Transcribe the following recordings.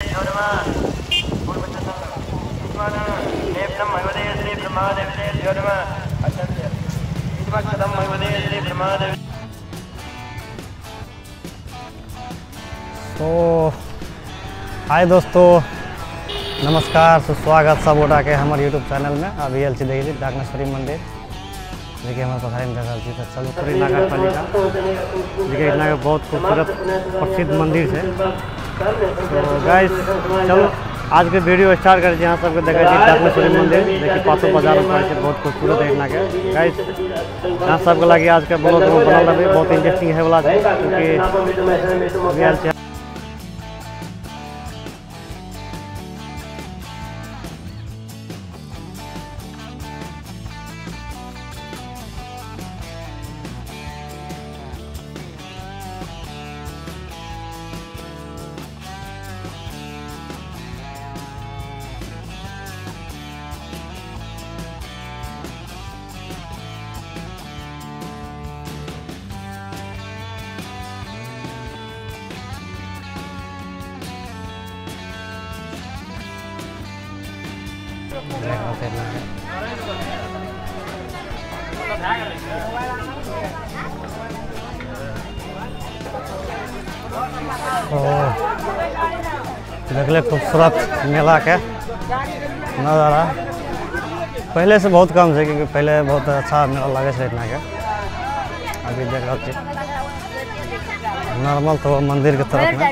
तो हाय दोस्तों, नमस्कार, सुस्वागत सब गोटा के हमारे यूट्यूब चैनल में। अभी आयल छी देखी डाकनेश्वरी मंदिर, देखिए हमारे पथारी में देख रहा छी। चलू नगर पालिका, देखिए इतना बहुत खूबसूरत प्रसिद्ध मंदिर है। तो गाइस चलो आज के वीडियो स्टार्ट कर यहाँ सबके देखे डाकनेश्वरी मंदिर। देखिए पासो बाजार में पड़े, बहुत खूबसूरत है इतना के। गाइस यहाँ सबके लगे आज के ब्लॉग बनल रहे, बहुत इंटरेस्टिंग है वाला, क्योंकि देखले खूबसूरत मेला के नज़ारा पहले से बहुत कम है, क्योंकि पहले बहुत अच्छा मेला लगे है इतना के। अभी देख रहा छी नॉर्मल तो मंदिर के तरफ में।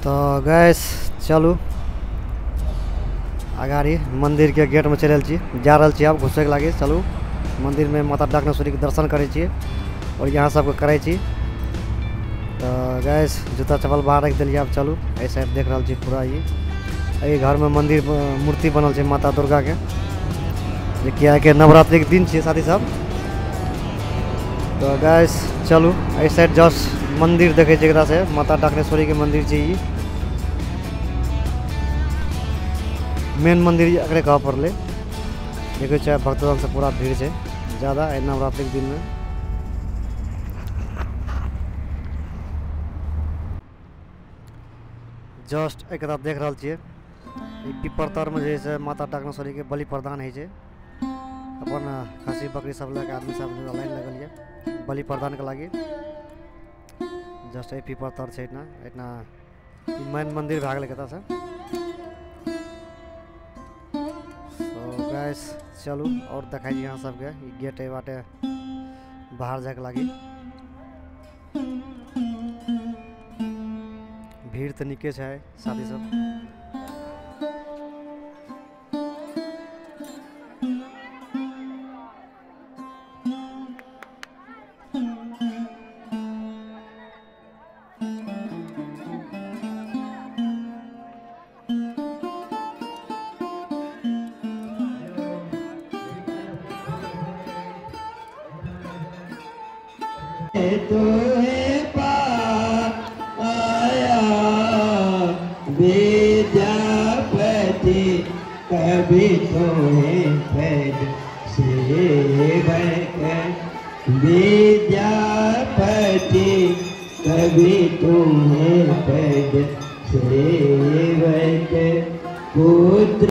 तो गैस चलू अगाड़ी मंदिर के गेट में चल छी, जा रहा छी अब घुसे के लागे। चलू मंदिर में माता डाकनेश्वरी के दर्शन करै छी और यहाँ सबके करै छी। तो गैस जूता चप्पल बाहर रख दिलियै, अब चलू एहि साइड देख रहा छी पूरा ये घर में मंदिर मूर्ति बनल छै माता दुर्गा के, जे कि आइ के नवरात्रि के दिन छै साथी सब। तो गैस चलू एहि साइड जस्ट मंदिर देखे छी, एकरा से माता डाकनेश्वरी के मंदिर छै। ई मेन मंदिर एकरे कह पड़लै। देखै छै भक्तगण से पूरा भीड़ छै ज़्यादा एहि नवरात्रि के दिन में। जस्ट एक देख रहा छियै पिपर तर में जे छै माता डाकनेश्वरी के बलि प्रदान होइ छै। अपन खस्सी बकरी सब लए के आदमी सब लाइन लगल ये बलि प्रदान के लागी। जस्ट एहि पिपर तर छै इतना इतना मेन मंदिर भए गेलै कतऽ से। तो गाइस चलू और देखाइ छी अहाँ सबके गेट एहि बाटे बाहर जाके लागी। भीड़ तऽ नीके छै साथी सब। विद्यापति कभी तुम्हें पद सेवक, विद्यापति कभी तुम्हें पद सेवक, पुत्र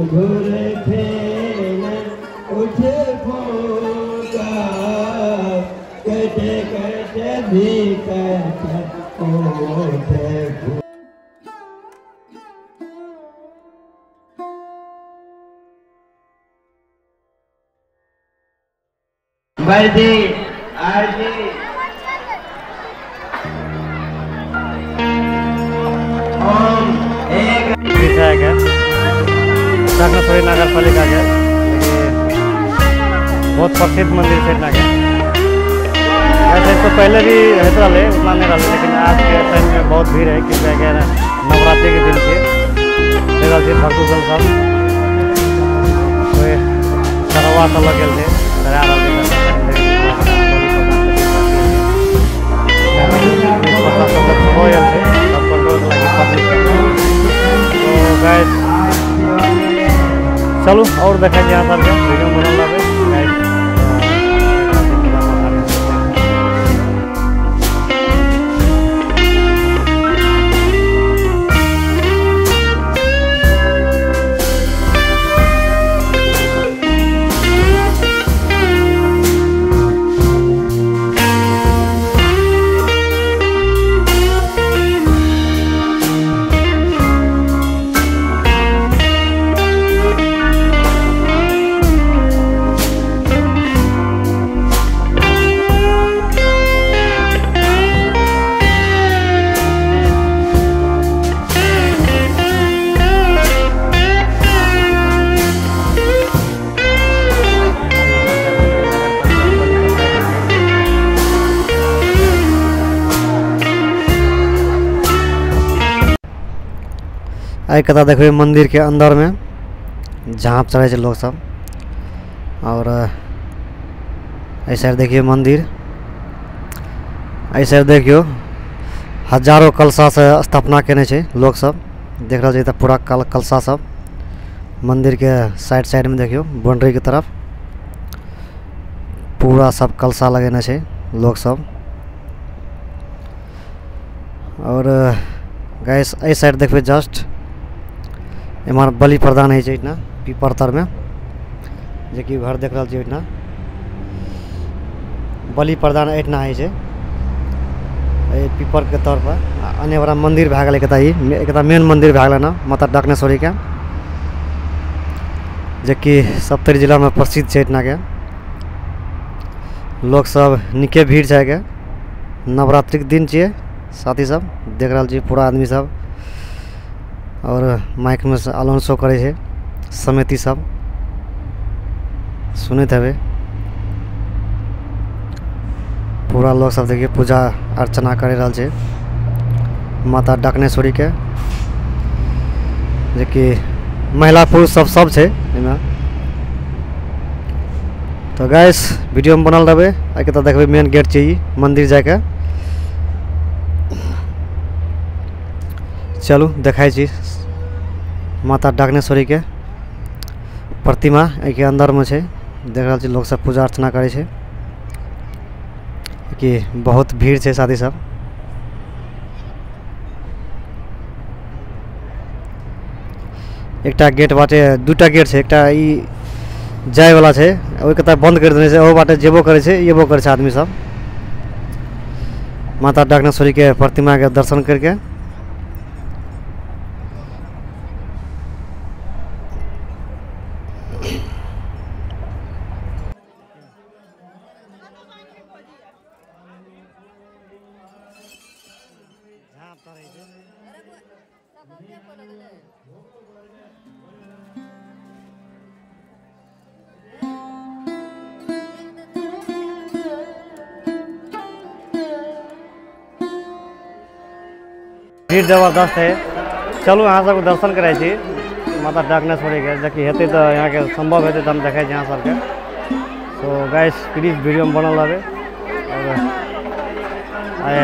घुर फेन उठ फूका, कटे कटे भी कट उठ। वर्दी आरती ओम एक डाकनेश्वरी नगर पालिका के बहुत प्रसिद्ध मंदिर है इतना के। वैसे तो पहले भी होते रहे, उतना नहीं रहे, लेकिन आज के टाइम में बहुत भीड़ है, क्योंकि नवरात्रि के दिन के भक्तजन सब। मड़वा सब लगल छै सजा रहल छै। हो गेल छै सब कंट्रोल लागी पब्लिक। तो गाइस चलू और देखै छी अहाँ सबके वीडियो बनल रहबै गाइस। आइ कतऽ देखबै मंदिर के अंदर में झाँप चढ़ै छै लोग सब। और एहि साइड देखियौ मंदिर, एहि साइड देखियौ हजारों कलशा से स्थापना केने छै लोग सब। देख रहल छै तऽ पूरा कलशा सब मंदिर के साइड साइड में देखियौ बाउंड्री के तरफ पूरा सब कलशा लगेने छै लोग सब। और गैस एहि साइड देखबै जस्ट एम्हर बलि प्रदान होइ छै एहिठिना पीपर तरमे, जेकि घर देख रहल छी ओहिठिना बलि प्रदान एहिठिना होइ छै एहि पीपरके तौर पर। आने वाला मंदिर भए गेलै एकटा, ई एकटा मेन मंदिर भए गेलै ने माता डाकनेश्वरीके, जेकि सप्तरी जिलामे प्रसिद्ध छै। एहिठिनाके लोक सब नीके भीड़ छै के। नवरात्रिके दिन छियै साथी सब, देख रहल छी पूरा आदमी सब और माइक में अनाउंसो करै छै समिति सब सुनैत हेबै। पूरा लोग सब देखिए पूजा अर्चना करि रहल छै माता डाकनेश्वरी के, जेकि महिला पुरुष सब सब छै एहिमे। तो गाइस वीडियो में बनल रहबै। आइके तऽ देखबै मेन गेट छै ई मंदिर जाके। चलू देखाइ छी माता डाकनेश्वरी के प्रतिमा एहिके अंदर में छै। देख रहल छी लोग सब पूजा अर्चना करै छै कि बहुत भीड़ छै साथी सब। एकटा गेट बाटे, दूटा गेट छै, एकटा ई जाय वाला छै ओहिके तऽ बंद कर देने छै, ओहो बाटे जेबो करै छै एबो करै छै आदमी सब माता डाकनेश्वरी के प्रतिमा के दर्शन करके। भीड़ जबरदस्त है। चलू अहाँ सबके दर्शन करै छी माता डाकनेश्वरी के, जबकि हेतै तऽ यहाँके संभव हेतै तऽ हम देखै छी अहाँ सबके। तो गाइस प्लीज वीडियो में बनल रहबै। और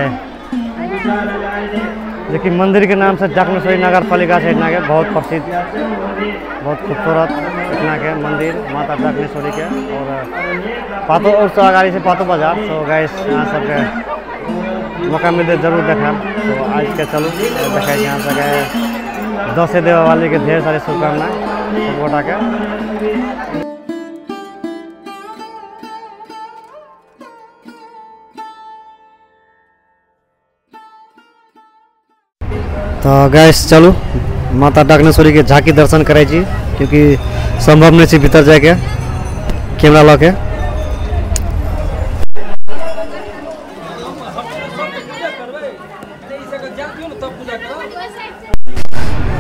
देखिए मंदिर के नाम से डाकनेश्वरी नगर पालिका छै एहिठिना के, बहुत प्रसिद्ध बहुत खूबसूरत एहिठिना के मंदिर माता डाकनेश्वरी के। और पातो और से अगाड़ी छै पातो बाजार। सो गाइस अहाँ सबके मौका मिलते जरूर देखाब। तो आज के चलू देखै छी अहाँ सबके दसे दीपावली के ढेर सारे शुभकामना सब गोटा के। तो गैस चलू माता डाकनेश्वरी के झांकी दर्शन करै छी, क्योंकि संभव नहीं छै भीतर जाके कैमरा लऽ के।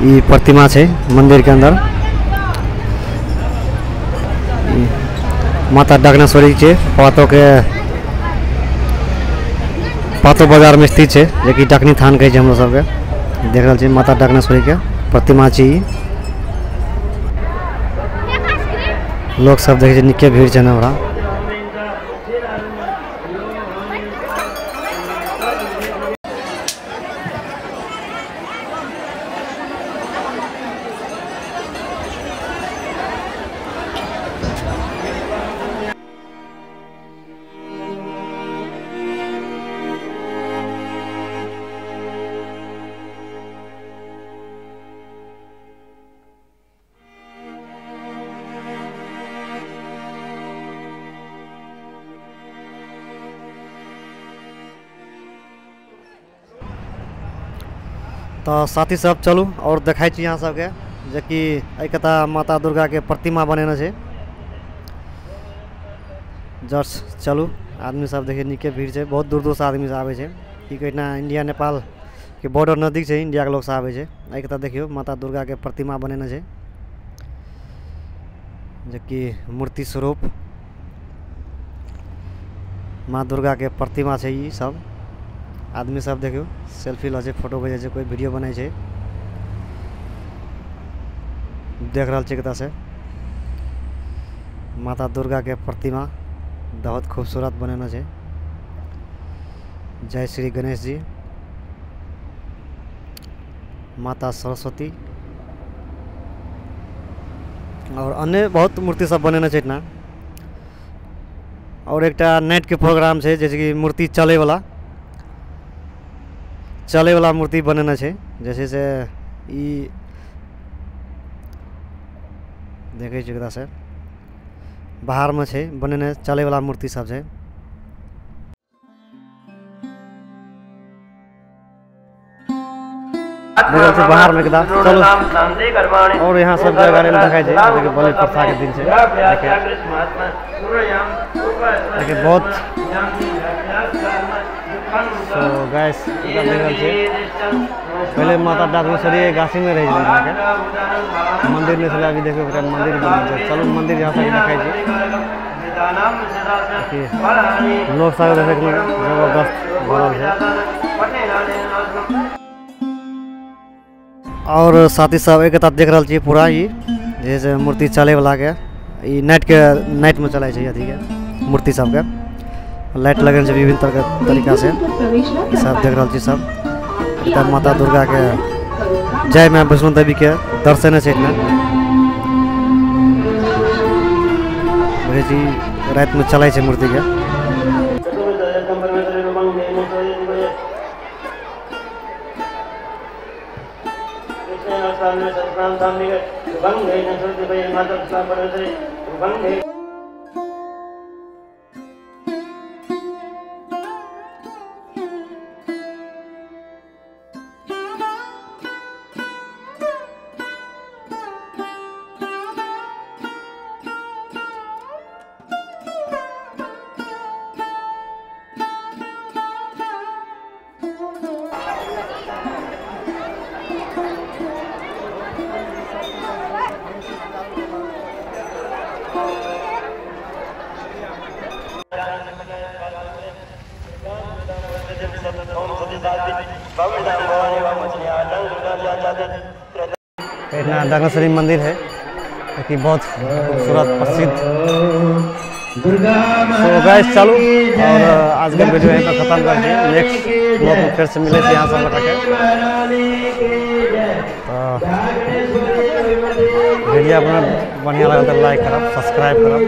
ई प्रतिमा छै मंदिर के अंदर माता डाकनेश्वरी छै, पातो के पातो बाजार में स्थित छै, जेकि डाकनी थान कहै छै हम सबके। देख रहल छी माता डाकनेश्वरी के प्रतिमा छै ई। लोग सब देखे निके भीड़ छै हमरा। तो साथी सब चलू और देखाई छी यहाँ सबके जे कि एहि माता दुर्गा के प्रतिमा बनेने छै। जस्ट चलू आदमी सब देखे निके भीड़ छै, बहुत दूर दूर से आदमी सब आबै छै। की कहना इंडिया नेपाल के बॉर्डर नजदीक छै, इंडिया के लोग सब आबै छै। एहि देखियौ माता दुर्गा के प्रतिमा बनेने छै जे कि मूर्ति स्वरूप माँ दुर्गा के प्रतिमा छै। ई सब आदमी सब देखियो सेल्फी लै छै, फोटो घिचै छै, कोई वीडियो बनाइ छै। देख रहल छी कतऽ से माता दुर्गा के प्रतिमा बहुत खूबसूरत बनेने छै। जय श्री गणेश जी, माता सरस्वती और अन्य बहुत मूर्ति सब बनेने छै एहिठिना। और एकटा नाइट के प्रोग्राम छै, जैसे कि मूर्ति चले वाला मूर्ति बनेने छै। जैसे से ई देखै छी कतऽ से बाहर में छै बनेने चले वाला मूर्ति सब छै। बाहर में एकदम चलो और यहाँ सब जगह में देखाई छै जैसे बलि प्रथा के दिन छै। देखिए बहुत सो गाइस देख रहल छी पहले माता डाकनेश्वरी गाछी में रही छलै, मंदिर नहीं छलै। अभी देखियौ एकटा मंदिर बनल छै। चलू मंदिर यहाँ सब देखाई छै। लोग सब देखे जबरदस्त भरल छै। और साथी सब एक देख रहल छी पूरा ई जैसे मूर्ति चले वाला के ई नाइट में चलै छै अथी के मूर्ति सबके लाइट लगल छै विभिन्न तरह के तरीका से। ई सब देख रहल छी सब एकटा माता दुर्गा के जय मां वैष्णो देवी के दर्शन छै एहिमे। रात में चलै छै मूर्ति के। डाकनेश्वरी मंदिर है कि बहुत खूबसूरत प्रसिद्ध। तो गाइस चलू और आज का वीडियो यहीं पर खत्म कर दिए। नेक्स्ट ब्लॉग में फिर से मिले थे यहाँ सब के। तो वीडियो अपना बढ़िया लगा तो लाइक करब, सब्सक्राइब करब।